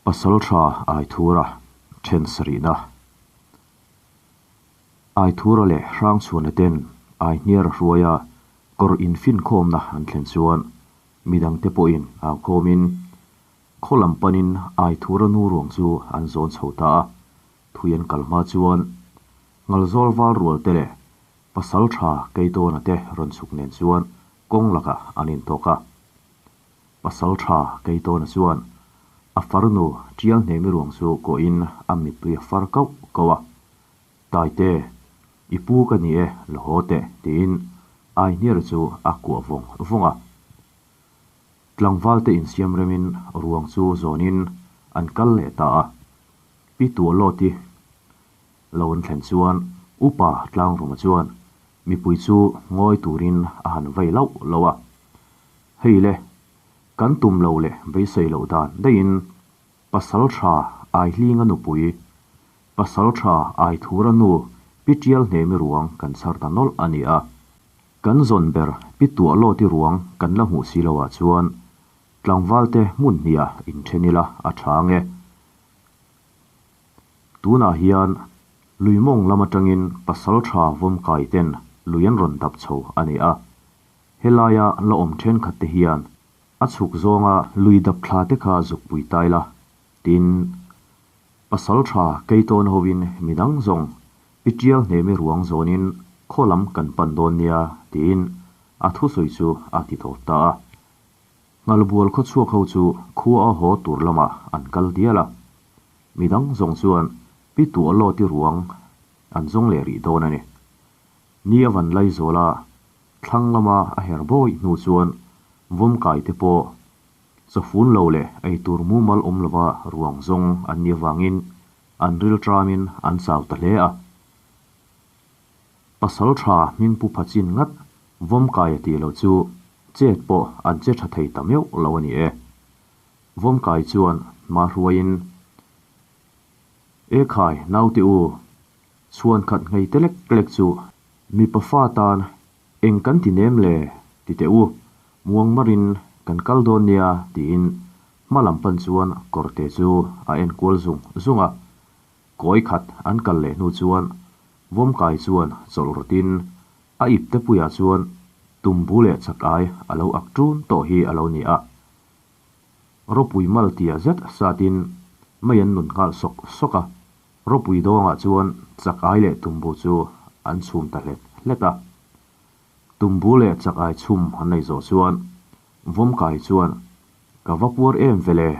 Pasalṭha Aithura ṭhen sarihna. Aithura leh Hrangchhuana ten Aihniara hruaia kawr infinkhawmna an thlen chuan midangte pawhin au khawmin khaw lam panin Aithura nu ruang chu an zawn chho ta a. Thui an kal hma chuan Ngalzawl val rual te leh Pasalṭha Keitawna te rawn chhuk nen chuan kawng lakah an intawk a. Pasalṭha Keitawna chuan a farnu Ṭial Hnemi ruang chu kawhin a mittui a far kauh kauh a, Taite, i pu ka ni e, la haw teh, tiin Aihniara chu a kuah vawng vawng a. Tlangvalte insiam remin ruang chu zawnin an kal leh ta a. Pi Tualawti lo an thlen chuan Upa Tlangruma chuan mipui chu ngawi turin a han vei lauh lauh a. Hei le, kan tum lo leh beisei loh dan daihin Pasal tha Aihlinga nupui, Pasal tha Aithura nu Pi Tial Hnemi ruang kan chhar ta nawlh a ni a. Kan zawn ber Pi Tuahlawti ruang kan la hmuh si loah chuan tlangvalte hmun hniah inthen ila a tha ang e. Tunah hian lui mawng lam atangin Pasal tha vawmkai ten lui an rawn dap chho a ni a. Helaia la awm thenkhat te hian a chhuk zawnga lui dap thla te kha zuk pui tai la, tin, pasal tha keitawn hovin midang zawng pi tial hnemi ruang zawnin khaw lam kan pan dawn nia, tiin a thusawi chu a ti tawp ta a. Nghalbual khawchhuak ho chu khua a haw tur lamah an kal dial a, midang zawng chuan pi tuahlawti ruang an zawng leh rih dawn a ni. Ni a van lai zawl a, thlang lama a her bawih hnu chuan vawmkai te pawh chawfun lo leh eitur mumal awm lova ruang zawng an nih avangin an ril tramin an chau ta hle a. Pasal tha hmingpu pha chin ngat vawmkai a tih loh chu chet pawh an che tha thei ta meuh lo a ni e. Vawmkai chuan hma hruaiin, E khai, naute u, Chhuan khat nghei te lek lek chu mipa fa tan eng kan ti nem le ti teh u, muang marin kan kal dawn nia tiin hma lam pan chuan kawrte chu a en kual zung zung a. Kawi khat an kal leh hnu chuan Vawmkai chuan chawlh rawtin a ip te puiah chuan tumbu leh chakai a lo ak ṭun tawh hi a lo ni a. Ropui mal tia zet satin mei an nun nghal sawk sawk a. Ropui dawngah chuan chak ai leh tumbu chu an chhum ta hlet hlet a. Tumbu leh chak ai chhum an nei zawh chuan Vawmkai chuan, Ka va puar em ve le,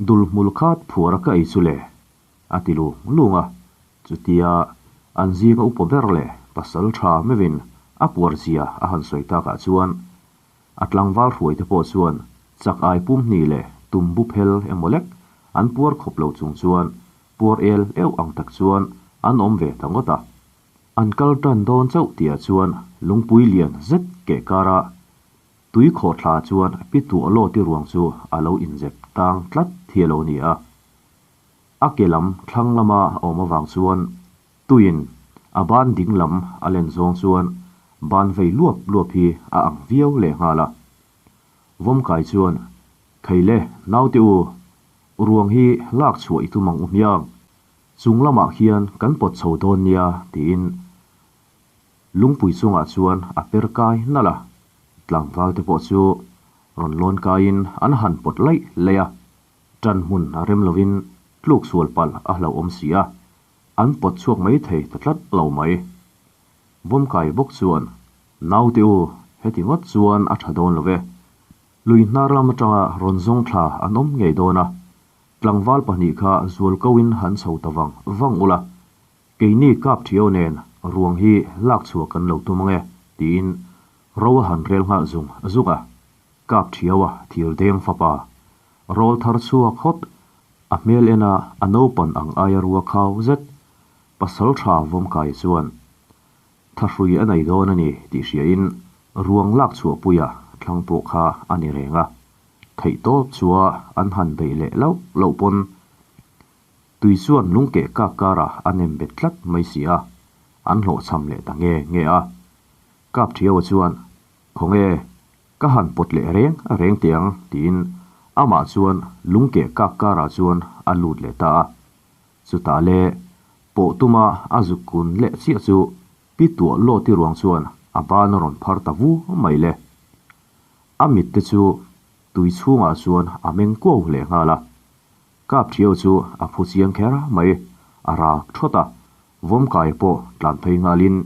dul hmul khat phuar a ka ei chu le, a ti lung lung a. Chutia an zinga upa ber leh pasal tha meuhin a puar zia a han sawi takah chuan A tlangval hruaite pawh chuan chak ai pum hnih leh tum bu phel emaw lek an puar khawp lo chung chuan puar el euh ang tak chuan an awm ve ta ngawt a. An kal tan dawn chauh tihah chuan lungpui lian zet keh kara tui khawhthla chuan pi tuahlawti ruang chu a lo inzep tang tlat hi a lo ni a. A ke lam thlang lama a awm avang chuan Tuiin a ban ding lam a len zawng chuan ban vei luap luap hi a ang viau leh nghal a. Vawmkai chuan, Thei le, naute u, ruang hi lak chhuah i tum ang u hmiang. Chung lamah khian kan pawt chho dawn nia, tiin lungpui chungah chuan a per kai nalh a. Tlangval te pawh chu rawn lawn kaiin an han pawt laih laih a. Ṭan hmun a rem lovin tluk sual palh a hlauhawm si a. An pawt chhuak mai thei ta tlat lo mai. Vawmkai bawk chuan, Naute u, heti ngawt chuan a tha dawn lo ve. Lui hnar lam atanga rawn zawng thla an awm ngei dawn a. Tlangval pahnih kha zual ko in han chho ta vang vang ula. Keini kap thiau nen ruang hi lak chhuah kan lo tum ange, tiin ro a han rel nghal zung zung a. Kap thiau a thir deng fapa rawl thar chhuak hawt A hmel ena a naupan ang aia rua khau zet pasal tha vawmkai chuan thahrui a nei dawn a ni tih hriain ruang lak chhuahpuia thlang pawh kha a ni reng a. Theihtawp chua an han beih leh loh loh pawn tui chuan lungkeh kak karah a nem bet tlat mai si a, an hlawhchham leh ta nge nge a. Kap Thiaua chuan, Khawnge, ka han pawt leh reng reng teh ang, tiin. Amah chuan lungkeh kak karah chuan a lut leh ta a. Chutah le pawh tuma a zuk kun leh chiah chu Pi Tuah Lawti ruang chuan a ban a rawn phar ta vu mai le. A mit te chu tui chhungah chuan a meng kuau leh nghal a. Kap thiau chu a phu chiang kher mai, a rak thawt a, vawmkai pawh tlan phei nghalin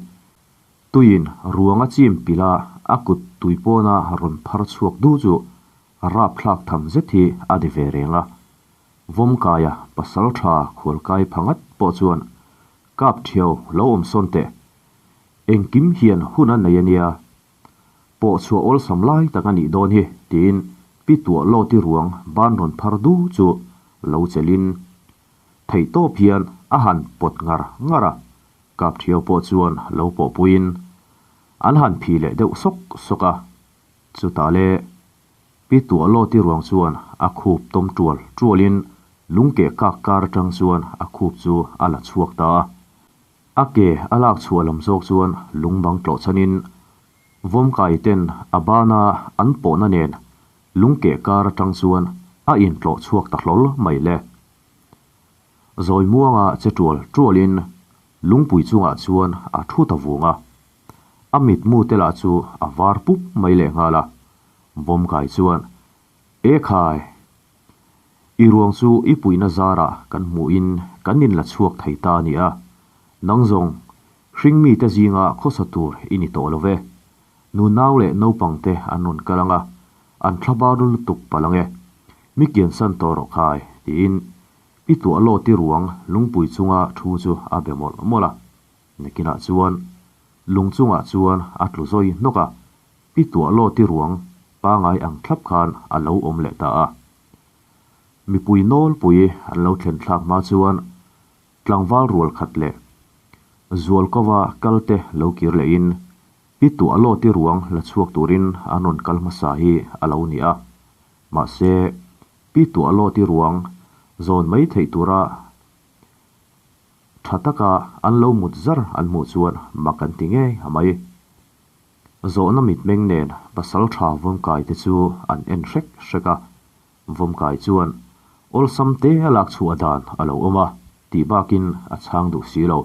tuiin ruang a chim pilh a, a kut tui pawna rawn phar chhuak du chu rapthlak tham zet hi a ni ve reng a. Vawmkaia pasal tha khualkai pha ngat pawh chuan Kap thiau lo awm sawn teh, engkim hian hun a nei a nia, Pawh chhuah awlsam lai tak a nih dawn hi, tiin Pi Tuah Lawti ruang ban rawn phar du chu lo chelhin theihtawp hian a han pawt ngar ngar a, Kapthiau pawh chuan lo pawhpuiin an han phi leh deuh sawk sawk a, chutah le Pi Tuah Lawti ruang chuan a khup tawm tual tualin lungkeh kak kar atang chuan a khup chu a la chhuak ta a. A ke a lak chhuah lam zawk chuan lung bang tlawh chhanin vawmkai ten a bana an pawhna nen lung keh kar atang chuan a intlawh chhuak ta hlawl mai le. Zawi muanga che tual tualin lungpui chungah chuan a thu ta vung a. A mitmu te lah chu a var pup mai lehnghal a. Vawmkai chuan, E khai! I ruang chu i puihna zarah kan hmuhin kan inla chhuak thei ta a ni a, nang zawng hringmite zinga khawsa tur i ni tawh lo ve. Nunau leh naupangte an rawn kal ang a, an thlabar lutuk palh ang e. Mi kiansan tawh rawh khai, tiin Pi Tuahlawti ruang lungpui chunga thu chu a be mawlh mawlh a. Nakinah chuan lung chungah chuan a tlu zawi hnawk a, Pi Tuahlawti ruang pangai ang thlap khan a lo awm leh ta a. Mipui nawlpui an lo thlen thlak hma chuan tlangval rual khat leh Zualkova kalte lo kir lehin Pi Tuahlawti ruang la chhuak turin an rawn kal hmasa hi a lo ni a. Mahse, Pi Tuahlawti ruang zawn mai theih tura tha taka an lo mut zar an hmuh chuan mak an ti ngei a mai. Zawhna mitmeng nen pasal tha vawmkai te chu an en hrek hrek a, vawmkai chuan awlsam te a lak chhuah dan a lo awm a tih bakin a chhang duh si lo.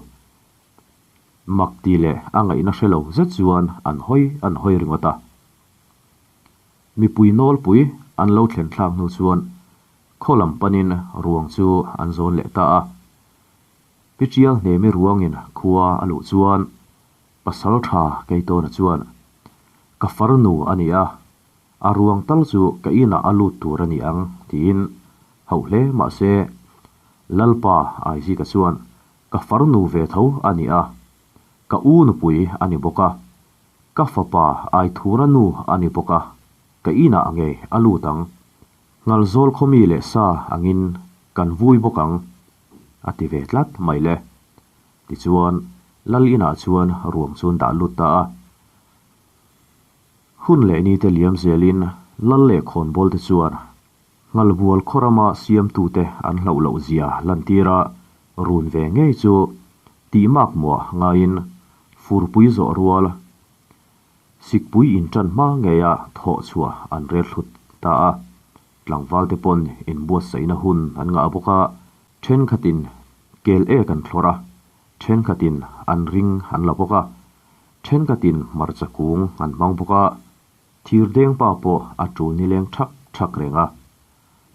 Mak ti leh a ngaihna hre lo zet chuan an hawi an hawi ringawt a. Mipui nawlpui an lo thlen thlak hnu chuan khaw lam panin ruang chu an zawn leh ta a. Pichial hnemi ruangin khua a luh chuan Pasal tha Keitawna chuan, Ka farnu a ni a, a ruang tal chu ka inah a lut tur a ni ang, tiin hauh hle mah se, Lalpa Aizika chuan, Ka farnu ve tho a ni a, ka u nupui a ni bawk a, ka fapa Aithura nu a ni bawk a, ka inah ngei a lut ang. Ngalzawl khawmi leh sa angin kan vui bawk ang, a ti ve tlat mai le. Tichuan, Lal inah chuan ruang chu an dah lut ta a. Hun leh nite liam zelin Lal leh khawnbawl te chuan Nghalbual khaw rama siamtute an hlauh loh zia lantir a, run ve ngei chu tih mak muah ngaiin furpui zawh rual sikpui inṭan hma ngeia thawh chhuah an rel thlut ta a. Tlangvalte pawn inbuatsaihna hun an ngah bawk a, Thenkhatin kel ek an thlawrh a, thenkhatin an ring an la bawk a, thenkhatin hmarcha kung an hmang bawk a, thir dengpa pawh a tul nileng thak thak reng a.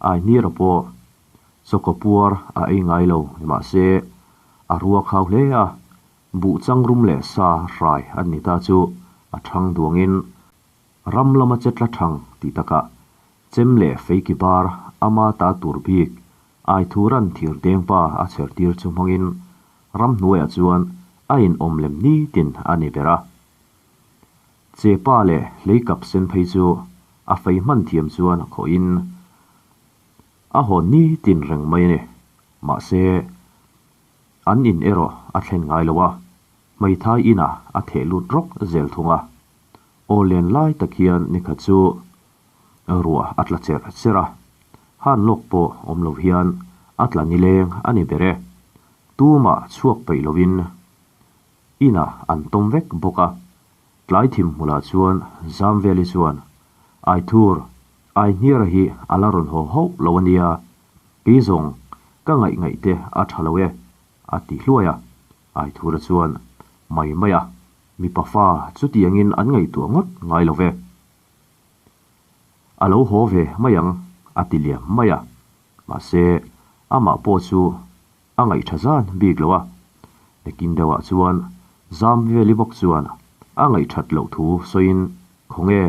Ainira pawh chawkaw puar a ei ngai lo ni mahse a rua khau hle a, buh changrum leh sa hrai an ni ta chu a thang duangin ram lama che tla thang tih takah chem leh feiki bar ama ta tur bik Aithuran thir dengpa a chher tir chu hmangin ramhnuaiah chuan a inawm lem nitin a ni ber a. Chepa leh hleikap sen phei chu a fei hman thiam chuan a khawhin a hawn nitin reng mai a ni. Mahse, an in erawh a thlen ngai lo a, hmeithai inah a theh lut rawk zel thung a. Aw len lai tak hian nikhat chu Ruah a tla cherh cherh a, han lawk pawh awm lo hian a tla nileng a ni ber e. Tumah chhuak peih lovin inah an tawm vek bawk a, tlai thim hmulah chuan Zamveli chuan, Aithur, Aihniara hi a la rawn haw hauh lo a nia, kei zawng ka ngaih ngaih te a tha lo e, a ti hluai a. Aithura chuan, Mai mai a, mipa fa chutiangin an ngaihtuah ngawt ngai lo ve. A lo haw ve mai ang, a ti liam mai a. Mahse, amah pawh chu a ngaih tha zan bik lo a. Nakin deuhah chuan zam veli bawk chuan a ngaih that loh thu sawiin, Khawnge,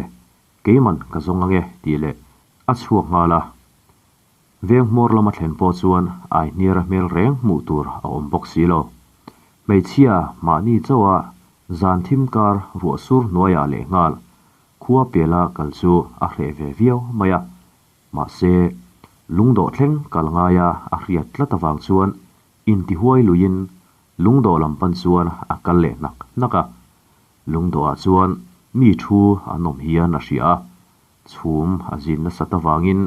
keiman ka zawng ange tih leh a chhuak nghal a. Veng hmawr lama thlen pawh chuan Aihniara hmel reng hmuh tur a awm bawk si lo. Hmeichhia mahni chauha zan thim kar ruah sur hnuaiah lehnghal khua pela kal chu a hreh ve viau mai a. Mahse, lungdawh thleng kal ngaia a hriat tlat avang chuan intihuai luiin lungdawh lam pan chuan a kal leh hnak hnak a. Lungdawhah chuan mi thu an awm hian a hria a, chhum a zin nasat avangin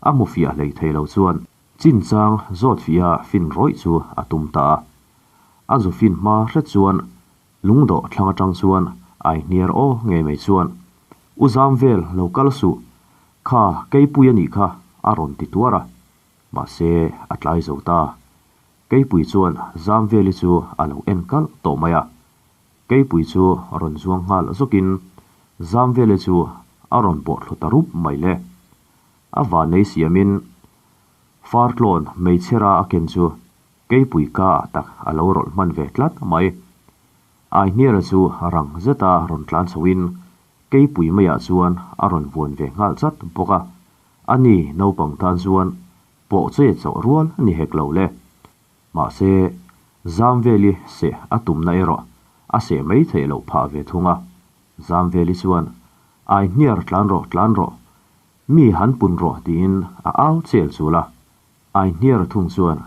a hmu fiah hlei thei lo chuan chinchang zawt fiah fin rawih chu a tum ta a. A zu fin hma hret chuan Lungdawh thlang atang chuan Aihniar aw ngei mai chuan, U zam vel lo kal suh, kha Keipui a nih kha a rawn ti tuar a. Mahse a tlai zo ta. Keipui chuan zam veli chu a lo en kalh tawh mai a. Keipui chu rawn zuang nghal zawkin zam veli chu a rawn bawh thlu ta rup mai le. A vannei siamin Fartlawn hmeichhera a ken chu Keipui ka ah tak a lo rawlh hman ve tlat mai. Aihniara chu rang zeta rawn tlan chhoin Keipui maiah chuan a rawn vuan ve nghal chat bawk a. Ani naupang tan chuan pawh che chauh rual a ni hek lo le. Mahse, Zamveli seh a tumna erawh a seh mai theih loh phah ve thung a. Zamveli chuan, Aihniar tlan rawh tlan rawh, mi han pun rawh tiin a au chel chul a. Aihniar thung chuan,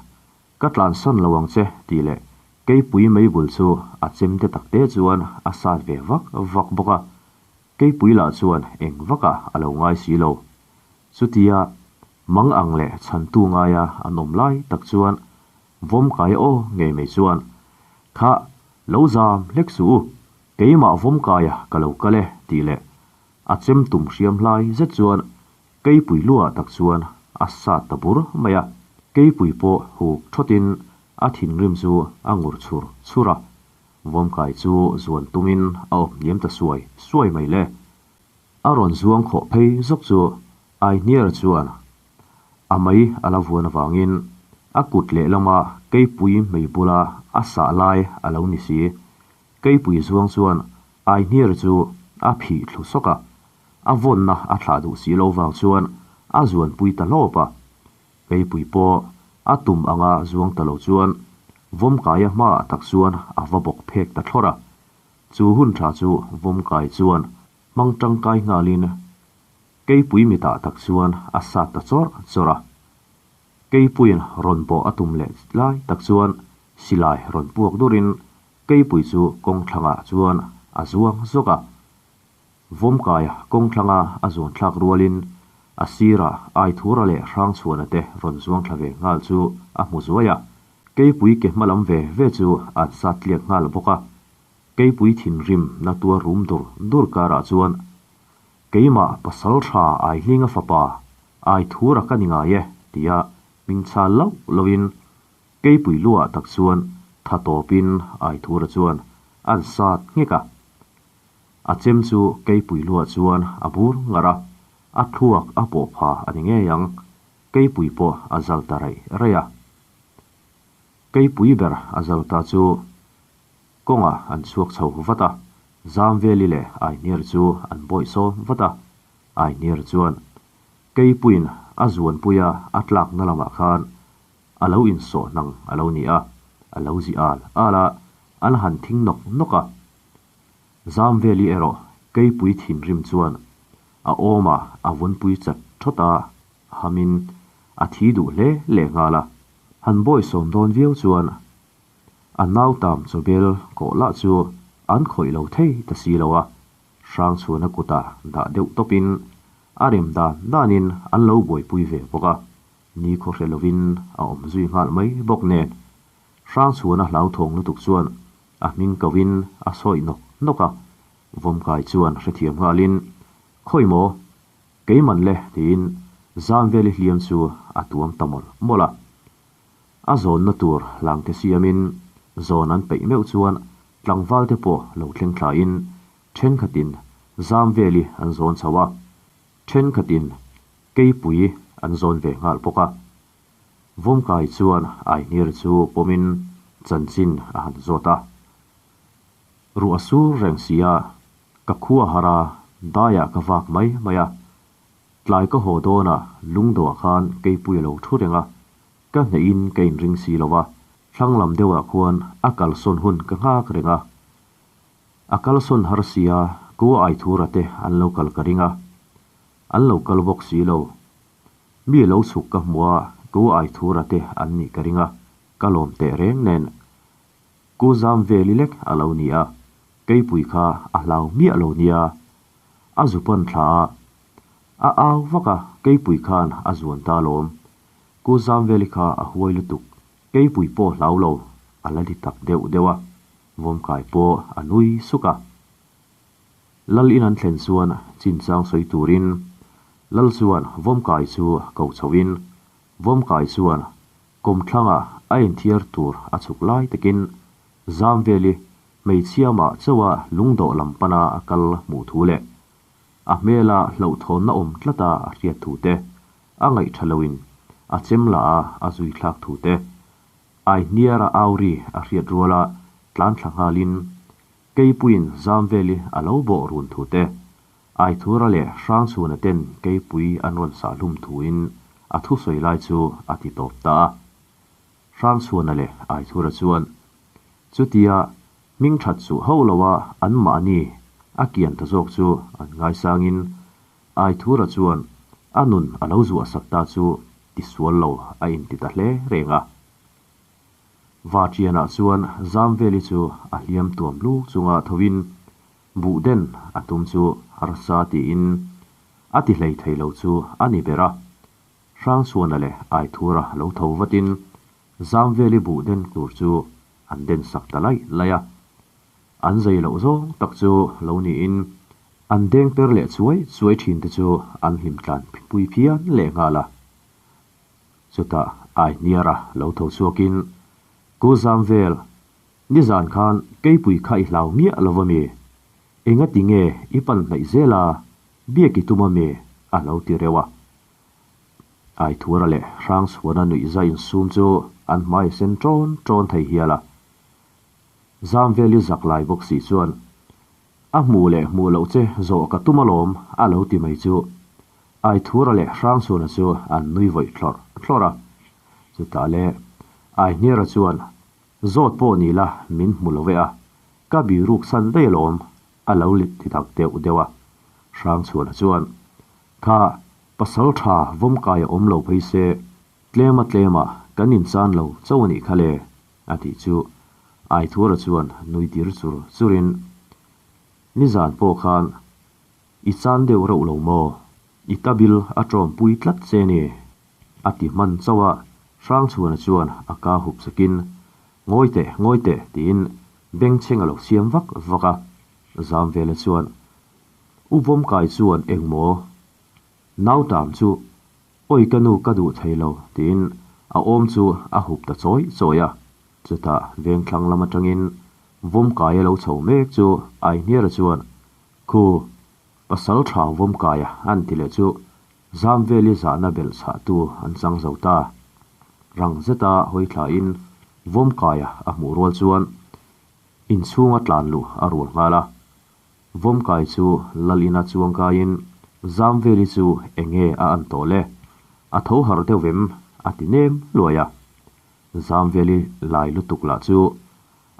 Ka tlansan lo ang che, tih leh Keipui meibul chu a chem te tak te chuan a sat ve vak vak bawk a. Keipui lah chuan eng vakah a lo ngai si lo. Chutia mang ang leh chhantu ngaia an awm lai tak chuan vawm kai aw ngei mai chuan, Kha, lo zam hlek suh u, keimah vawm kaia ka lo kal e, tih leh a chem tum hriam hlai zet chuan Keipui luah tak chuan a sat ta bur mai a, keipui pawh huk thawtin a thinrim chu a ngur chhur chhur a, vawmkai chu zuan tumin a awp hniam ta suai suai mai le. A rawn zuang khawh phei zawk chu Aihniara chuan a mei a la vuan avangin a kut lehlama keipui mei bula a sah lai a lo ni si. Keipui zuang chuan Aihniara chu a phih thlu sawk a, A vawnna a thlah duh si lo vang chuan a zuanpui ta hlawp a. Keipui pawh a tum anga zuang ta lo chuan Vawmkaia hmaah tak chuan a va bawk phek ta thlawrh a. Chu hun tha chu Vawmkai chuan hmang tangkai nghalin Keipui mitah tak chuan a sat ta chawrh chawrh a. Keipuiin rawn bawh a tum leh lai tak chuan silai rawn puak durin Keipui chu kawng thlangah chuan a zuang zawk a. Vawmkaia kawng thlanga a zuan thlak rualin a sirah Aithura leh Hrangchhuana te rawn zuang thla ve nghal chu a hmu zuai a. Keipui ke hma lam ve ve chu an sat tliak nghal bawk a. Keipui thinrim na tuar rum dur dur karah chuan, Keimah pasal tha Aihlinga fapa Aithura ka ni ngai e, tia hming chhal loh lohin Keipui luah tak chuan tha tawpin Aithura chuan an sat nghek a. A chem chu Keipui luah chuan a bur ngar a, a thluak a pawh pha a ni ngei ang. Keipui pawh a zal ta raih raih a. Keipui ber a zal ta chu kawngah an chhuak chho vat a, Zamveli leh Aihniar chu an bawih sawm vat a. Aihniar chuan Keipuiin a zuanpuia a tlakna lamah khan a lo insawh hnang a lo ni a, a lo zi al al a, an han thing nawk nawk a. Zamveli erawh Keipui thinrim chuan a awma a vunpui chat thawt a, hamin a thi duh hle leh nghal a. Han bawisawm dawn viau chuan a nautam chawbel kawh lah chu an khawih lo thei ta si lo a, Hrangchhuana kutah dah deuh tawpin a rem dan danin an lo buaipui ve bawk a, ni khaw hre lovin a awm zui nghal mai bawk nen. Hrangchhuana hlauthawng lutuk chuan A hming ko in a sawi nawk nawk a, Vawmkai chuan hrethiam nghalin, Khawi maw? Keiman le tiin Zamveli hliam chu a tuam ta mawlh mawlh a. A zawnna tur hlangte siamin zawn an peih meuh chuan tlangvalte pawh lo thleng thlain thenkhatin Zamveli an zawn chho a, thenkhatin Keipui an zawn ve nghal bawk a. Vawmkai chuan Aihniar chu pawmin chanchin a han zawt a. Ruah a sur reng si a, ka khua har a, daiah ka vak mai mai a. Tlai ka haw dawnah lungdawhah khan keipui a lo thu reng a, ka hnehin ka inring si lo a, thlang lam deuhah khuan a kalsawn hun ka nghak reng a. A kalsawn har si a, Ku Aithura te an lo kal ka ring a, an lo kal bawk si lo. Mi lo chhuk ka hmu a, Ku Aithura te an nih ka ring a, ka lawm teh reng nen. Ku zam veli lek a lo ni a, keipui kha a hlau miah lo nia. A zu pan thla a, a au vak a, keipui khan a zuan ta alawm. Ku zam veli kha a huai lutuk, keipui pawh hlau lo, a la ti tak deuh deuh a, vawmkai pawh a nui suk a. Lal in an thlen chuan chinchang sawi turin Lal chuan vawmkai chu ko chhoin, vawmkai chuan Kawmthlanga a inthiar tur a chhuk lai takin Zamveli hmeichhia mah chauha lungdawh lam pana a kal hmuh thu leh a hmela hlauhthawnna awm tlata a hriat thu te, a ngaih tha loin a chem lah a a zui thlak thu te, Aihniara auri a hriat ruala tlan thla nghalin Keipuiin Zamveli a lo bawh run thu te, Aithura leh Hrangchhuna ten keipui an rawn sah hlum thuin a thusawi lai chu a ti tawp ta a. Hrangchhuana leh Aithura chuan chutia hming that chuh ho loa anmahni a kian ta zawk chu an ngaisangin Aithura chuan a nun a lo zuah sak ta chu tisual lo a inti ta hle reng a. Vaṭianah chuan Zamveli chu a hliam tuam luk chunga thovin Buh den a tum chu harsa tiin a ti hlei thei lo chu a ni ber a. Hrangchhuana leh Aithura lo tho vatin Zamveli buh den tur chu an den sak ta laih laih a. An zei loh zawng tak chu lo niin an deng per leh chuai chuai thin te chu an hlim tlan pui phian leh nghal a. Chutah Aihniara lo tho chhuakin Ku Zamvel Nizan khan keipui kha i hlau miah lo va mi? Engati nge i pan hnaih zel a, biak i tum a mi? a lo ti reuh a. Aithura leh Hrangchhuana nuihza insum chu an hmai sen ṭawn ṭawn thei hial a. Zamveli zak lai bawk si chuan, A hmuh leh hmuh loh che zawh ka tum alawm a lo ti mai chu. Aithura leh Hrangchhuana chu an nui vawih thlawrh thlawrh a. Chutah le Aihniara chuan, Zawt pawh ni la min hmu lo ve a, ka biruk san daih alawm, a lo lit ti tak deuh deuh a. Hrangchhuana chuan, Kha, pasal tha vawmkai a awm lo phei se, tlema tlema kan inchan lo chauh a nih kha le, a tih chu Aithura chuan nui tir chur churin, Nizan pawh khan i chan deuh reuh lo maw? I tabil a tawmpui tlat che ni. A ti hman chauh a, Hrangchhuana chuan a ka hup sakin, Ngawi teh, ngawi teh, tiin bengchheng a lo siam vak vak a. Zamvela chuan, U Vawmkai chuan engmaw? Nautam chu, Awi ka nu ka duh thei lo, tiin a awm chu a hup ta chawi chawi a. Chutah vengthlang lam atangin Vawmkai a lo chho mek chu Aihniara chuan, Khu, pasal tha Vawmkaia an ti leh chu Zamveli zahna belh chhahtu an chang zo ta. Rang zeta hawi thlain Vawmkaia a hmuh rual chuan inchhunga tlan luh a rual nghal a. Vawmkai chu lal ina chuang kaiin Zamveli chu enge a an tawh le? A tho harh deuh vem? a ti nem luai a. Zamveli lai lutuk lah chu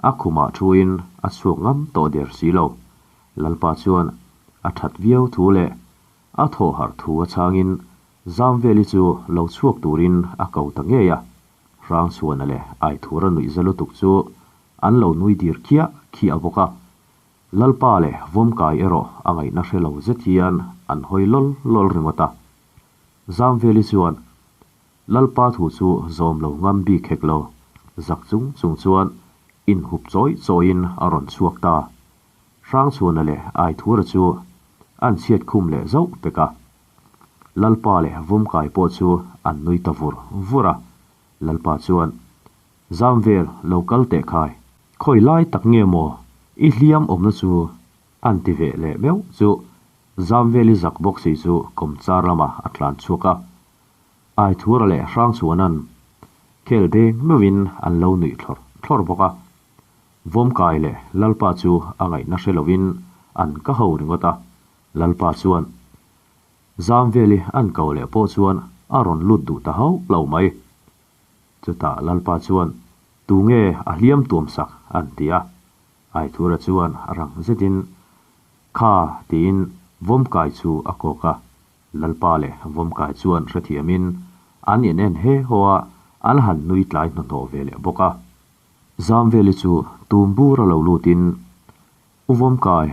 a khumah thuin a chhuak ngam tawh der si lo. Lalpa chuan a that viau thu leh A thawh harh thu a chhangin Zamveli chu lo chhuak turin a ko ta ngei a, Hrangchhuana leh Aithura nuihza lutuk chu an lo nui dir khiah khiah bawk a. Lalpa leh Vawmkai erawh a ngaihna hre lo zet hian an hawi lawl lawl ringawt a. Zamveli chuan Lalpa thu chu zawm lo ngam bik hek lo, zak chung chung chuan inhup chawi chawiin a rawn chhuak ta. Hrangchhuana leh Aithura chu an chhiat khum leh zauh pek a. Lalpa leh Vawmkai pawh chu an nui ta vur vur a. Lalpa chuan, Zamvel lo kal teh khai. Khawi lai tak nge maw i hliam awmna chu an ti ve leh meuh chu Zamveli zak bawk si chu kawmchar lamah a tlan chhuak a. Aithura leh Hrangchhuana'n khel deng meuhin an lo nuih thlawr thlawr bawk a. Vawmkai leh Lalpa chu a ngaihna hre lovin an ka ho ringawt a. Lalpa chuan Zamveli an ko leh pawh chuan a rawn lut duh ta hauh lo mai. Chutah Lalpa chuan, Tunge a hliam tuam sak? an ti a. Aithura chuan rang zetin, Kha tiin Vawmkai chu a kawk a. Lalpa leh Vawmkai chuan hrethiamin an in en he haw a, an han nui tlai hnahnawh ve leh bawk a. Zamveli chu tum bur a lo lutin, U Vawmkai,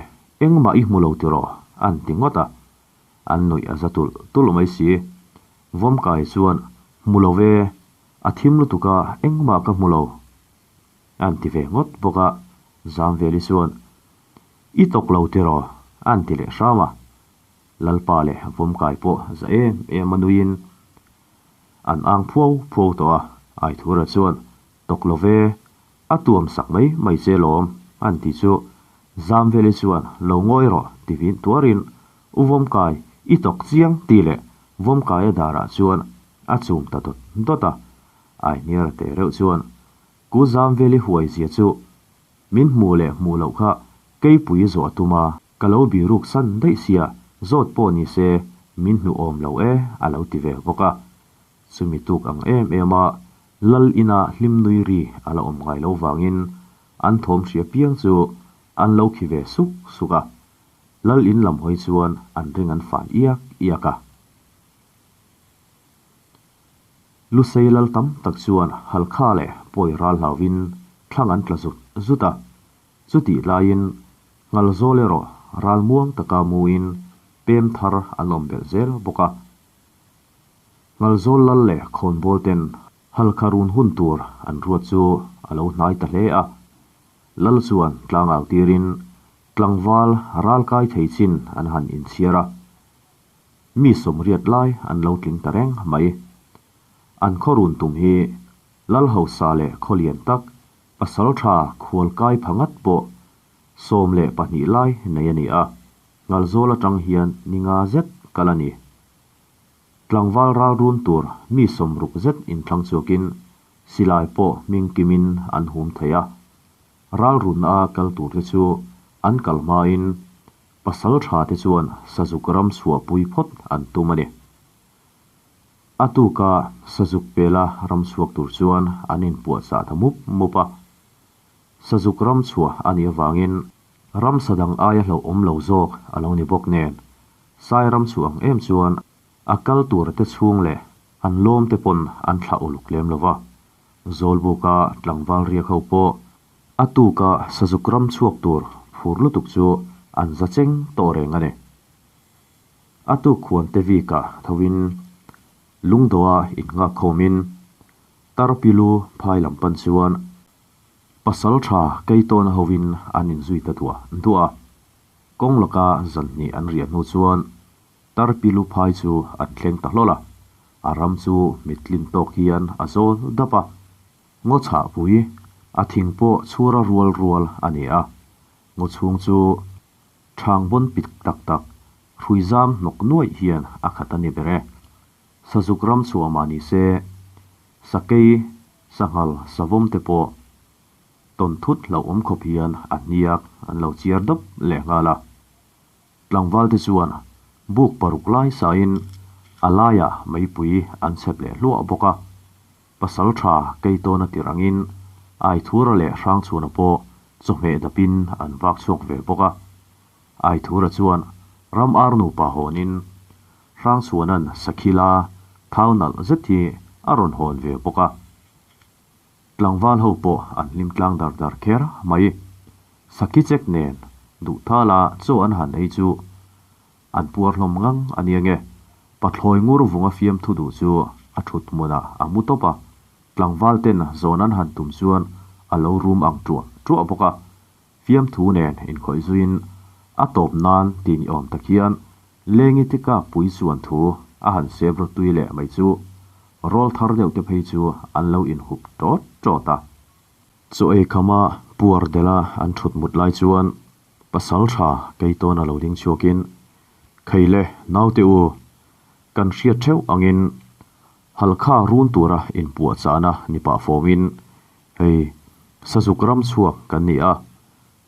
engmah i hmu lo tiraw? an ti ngawt a. An nuih a za tulh tulh mai si. Vawmkai chuan, Hmu lo ve, a thim lutuk a, engmah ka hmu lo. An ti ve ngawt bawk a. Zamveli chuan, I tawk lo tiraw? an ti leh hram a. Lalpa leh Vawmkai pawh za em em a nuiin an ang phuau phuau tawh a. Aithura chuan, Tawk lo ve, a tuam sak mai mai che lawm, an ti chu. Zamveli chuan, Lo ngawi rawh, ti vin tuarin, U Vawmkai, i tawk chiang, ti leh Vawmkaia darah chuan a chum ta dawt dawt a. Aihniara teh reuh chuan, Ku Zamveli huai zia chu min hmuh leh hmuh loh kha keipui zawh a tum a, ka lo biruk san daih sia, zawt pawh ni se min hnu awm lo e, a lo ti ve bawk a. Chumi tuk ang em em a, Lal ina hlim nui ri a la awm ngai lo vangin an thawm hria piang chu an lo khi ve suk suk a. Lal in lam hawi chuan an ring an fan iak iak a. Lusei lal tam tak chuan Halkha leh Pawi ral hlauvin thlang an tla zut zut a. Chutih laiin Ngalzawl erawh ral muang taka muin pem thar an awm belh zel bawk a. Ngalzawl lal leh khawnbawl ten Halkha run hun tur an ruat chu a lo hnai ta hle a. Lal chuan tlangau tirin tlangval ral kai thei chin an han inchhiar a. Mi sawmriat lai an lo tling ta reng mai. An khaw run tum hi Lal hausa leh khaw lian tak pasal tha khual kai pha ngat pawh 12 lai nei a ni a. Ngalzawl atang hian ni nga zet kal a ni. Tlangval ral run tur mi 60 zet inthlang chhuakin silai pawh hming kimin an hum thei a. Ral runna a kal tur te chu an kal hmain pasal tha te chuan sazuk ram chhuahpui phawt an tum a ni. A tuka sazuk pela ram chhuak tur chuan an inpuahchah ta mup mup a. Sazuk ram chhuah a nih avangin ramsa dang aia hlauhawm lo zawk a lo ni bawk nen Sai ram chu ang em chuan a kal tur te chhung leh an lawm te pawn an thlah uluk lem lo va. Zawlbuka tlangval riak ho pawh a tuka sazuk ram chhuak tur phur lutuk chu an za cheng tawh reng a ni. A tuk khuan te vikah tho in lungdawha innghak khawmin Tarpilu phai lam pan chuan pasal tha Keitawna hovin an inzui ta duah duah a. Kawng laka zan hnih an riah hnu chuan Tarpilu phai chu an thleng ta hlawl a, a ram chu mittlin tawk hian a zawl dap a. Ngaw chhahpui, a thing pawh chhura rual rual a ni a, ngaw chhung chu thang bawn pit tak tak, hrui zam hnawk nuaih hian a khat a ni ber e. Sazuk ram chhuah mah ni se, sakei, sanghal, savawm te pawh Tawn thut hlauhawm khawp hian a hniak an lo chiar dawp leh nghal a. Tlangval te chuan buk paruk lai sain a laiah meipui an chhep leh hluah bawk a. Pasal tha Keitawna tirh angin Aithura leh Hrangchhuna pawh chawhmeh dapin an vak chhuak ve bawk a. Aithura chuan ram ar nupa hawnin Hrangchhuana'n Sakhila thau nalh zet hi a rawn hawn ve bawk a. Tlangval ho pawh an hlim tlang dar dar kher mai. Sakhi chek nen duh thala chaw an han ei chu an puar hlawm ngang a nia nge. Pathlawi ngur vunga fiamthu duh chu a thut hmunah a mu tawp a, tlangval ten zawn an han tum chuan a lo rum ang ṭuah ṭuah bawk a. Fiamthu nen inkhawih zuiin a tawp nan ti ni awm tak hian Lengi te kak pui chuan thu a han sep rawtui leh mai chu rawlthar deuh te phei chu an lo inhup ṭawt ṭawt a. Chaw ei khama puar delh a an ṭhut mut lai chuan pasal ṭha Keitawna lo ding chhuakin, Khei le, naute u, kan hriat ṭheuh angin Halkha run tura inpuahchahna ni pah fawmin hei Sazuk ram chhuak kan ni a,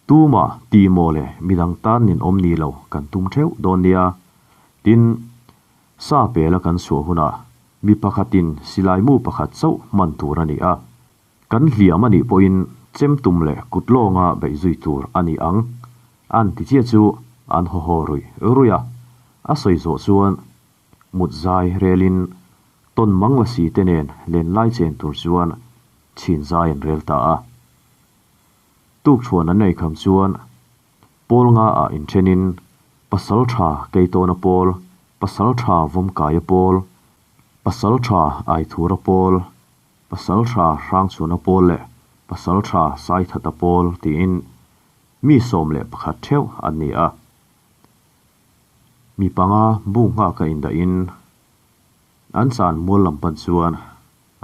Tumah tih maw le midang tan nin awm ni lo kan tum theuh dawn nia. Tin, sa pela kan chhuah hunah mi pakhatin silai mu pakhat chauh hman tur a ni a. Kan hliam a nih pawhin chem tum leh kut lawnga beih zui tur a ni ang. An ti chiah chu an haw haw ruih ruih a. A sawi zawh chuan mut zai relin tawn mang la si te nen lenlai chen tur chuan chhin zai an rel ta a. Tukṭhuan an ei kham chuan pawl nga ah inṭhenin pasal ṭha Keitawna pawl, pasal ṭha Vawmkaia pawl, pasal ṭha Aithura pawl, pasal ṭha Hrangchhuana pawl leh pasal ṭha Saithata pawl tiin mi 11 ṭheuh an ni a. Mi panga bu nghaka indahin an chan mual lam pan chuan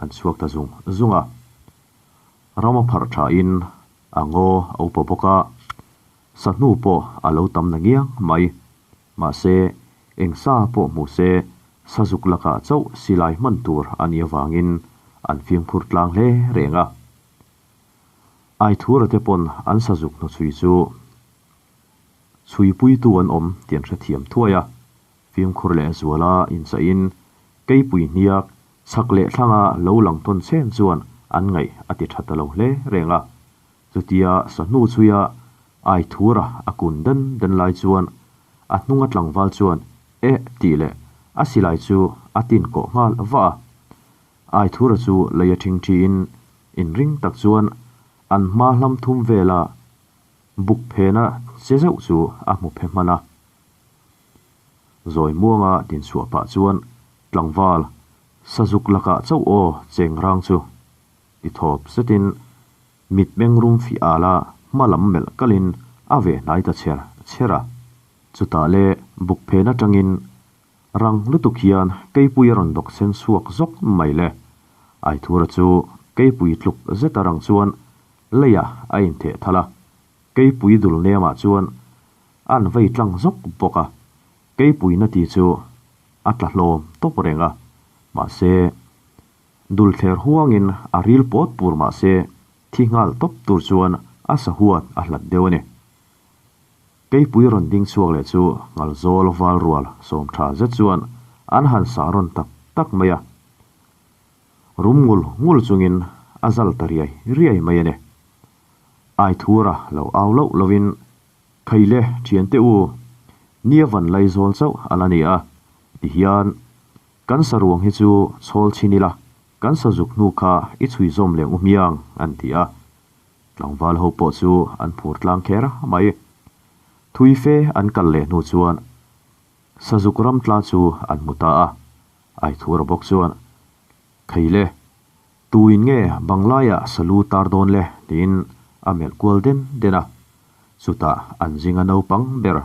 an chhuak ta zung zung a. Ram a pharh thain a ngaw a upa bawk a, sahnu pawh a lo tam na ngiang mai. Mahse, eng sa pawh hmu se, sazuk lakah chauh silai hman tur a nih avangin an fimkhur tlang hle reng a. Aithura te pawn an sazuk hnuchhui chu chhuipuitu an awm tih an hrethiam thuai a. Fimkhur leh zuala inchaihin keipui hniak chhak leh thlanga lo lang tawn chen chuan an ngaih a ti tha ta lo hle reng a. Chutia sahnu chhuia ai thura a kun den den lai chuan a hnunga tlangval chuan eh tih leh a silai chu a tin kawh nghal va a. Ai thura chu lei a thing thiin inring tak chuan an hma hlam thum vela buk phena che zeuh chu a hmu phe hman a. Zawi muanga dinchhuah pah chuan tlangval sazuk lakah chauh aw cheng rang chu ti thawp zetin mit meng rum fih ala hma lam melh kalin a veh hnai ta chher chher a. Chutah le buk phen atangin rang lutuk hian keipui a rawn dawk sen chhuak zawk mai le. Aithura chu keipui tluk zeta rang chuan leiah a intheh thal a, keipui dul nemah chuan An vei tlang zawk bawk a, keipuina ti chu a tla hlawm tawp reng a, mahse, dul thler huangin a ril pawt pur mahse thi nghal tawp tur chuan a sahuat a hlat deuh a ni. Keipui rawn ding chhuak leh chu ngalzawl val rual sawm tha zet chuan an han sah rawn tak tak mai a, rum ngul ngul chungin a zal ta riai riai mai a ni. Aithura lo au loh lovin Thei le, thiante u, nia van lai zawl chauh a la ni a, tihian kan saruang hi chu chhawl chhin ila, kan sazuk hnu kha i chhui zawm leh u hmiang, an ti a. Tlangval ho pawh chu an phur tlang kher mai. Thui fe an kal leh hnu chuan sazuk ram tla chu an hmu ta a, Aithura bawk chuan, Thei le, Tuin nge banglaiah salu tar dawn le? tiin a melh kual den den a. Chutah an zinga naupang ber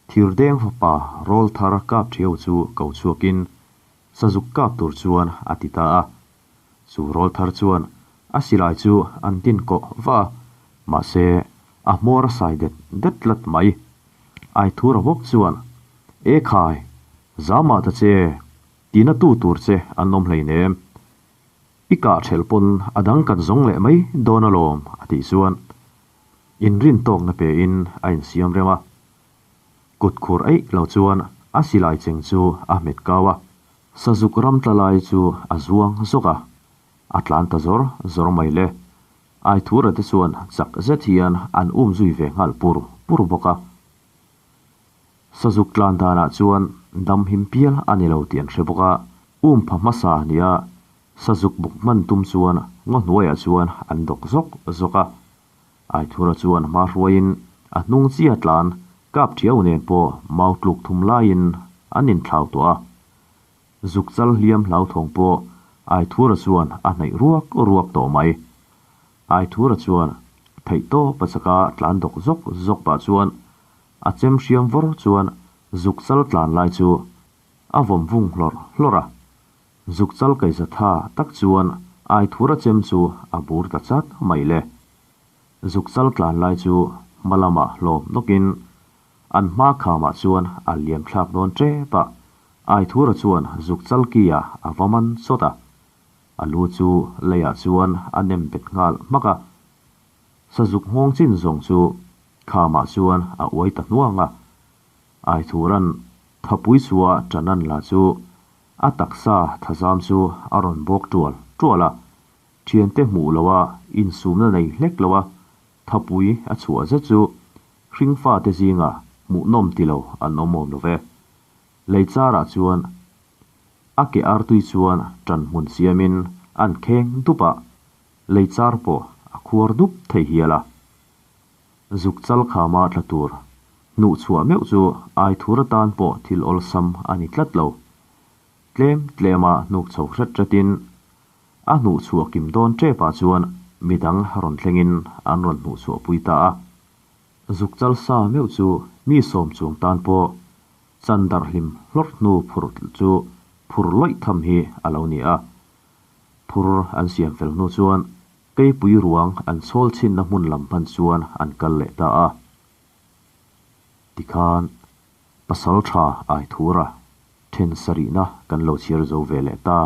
thirdeng fapa rawl thar kap thiau chu ko chhuakin sazuk kap tur chuan a ti ta a. Chu rawl thar chuan a silai chu an tin kawh va a, mahse a hmawr a sai det det tlat mai. Aithura bawk chuan, E khai, zamah ta che, tina tu tur che an awm hleinem. I kah ṭhelh pawn a dang kan zawng leh mai dawn alawm a tih chuan inrin tawkna pein a insiam rem a. Kut khur eih lo chuan a silai cheng chu a hmet kau a, sazuk ram tla lai chu a zuang zawk a, a tlan ta zawr zawr mai le. Aithura te chuan chak zet hian an um zui ve nghal pur pur bawk a. Sazuk tlan danah chuan dam him pial a ni lo tih an hre bawk a, um pha hmasa a nia, sazuk buk hman tum chuan ngaw hnuaiah chuan an dawk zawk zawk a. Aithura chuan hma hruaiin a hnung chia tlan kap thiau nen pawh mau tluk thum laiin an inthlau tawh a. Zuk chal hliam hlauthawng pawh Aithura chuan a hnaih ruak ruak tawh mai. Aithura chuan theihtawp a chaka tlan dawk zawk zawk pah chuan A chem hriam vawr chuan zuk chal tlan lai chu A vawm vung hlawrh hlawrh a. Zuk chal kaihza tha tak chuan Aithura chem chu a bur ta chat mai le. Zuk chal tlan lai chu hma lamah hlawm nawkin an hma khamah chuan a liam thlak dawn tep a, Aithura chuan zuk chal ki ah a va man chawt a. A lu chu leiah chuan a nem bet nghal hmak a. Sazuk nghawng chin zawng chu khamah chuan a uai ta hnuang a. Aithura'n thapui chua ṭan an la chu a taksa thazam chu a rawn bawk ṭual ṭual a. Ṭhiante hmuh loha insumna nei hlek loha thapui a chhuah zet chu hringfate zinga hmuhnawm ti lo an awm awm lo ve. Lei charah chuan a ke artui chuan ṭan hmun siamin an kheng dup a, lei char pawh a khuar dup thei hial a. Zuk chal khama tla tur hnuh chhuah meuh chu Aithur atan pawh thil awlsam a ni tlat lo. Tlem tlema hnuk chho hret hretin a hnuh chhuah kim dawn ṭepah chuan midang rawn thlengin an rawn hnuh chhuah pui ta a. Zuk chal sa meuh chu mi sawm chuang tan pawh chan darh hlim hlawrh hnu phur chu phur lawih tham hi a lo ni a. Phur an siam fel hnu chuan keipui ruang an chhawl chhinna hmun lam hman chuan an kal leh ta a. Tikhan pasal tha Aithura then sarihna kan lo chhiar zo ve leh ta.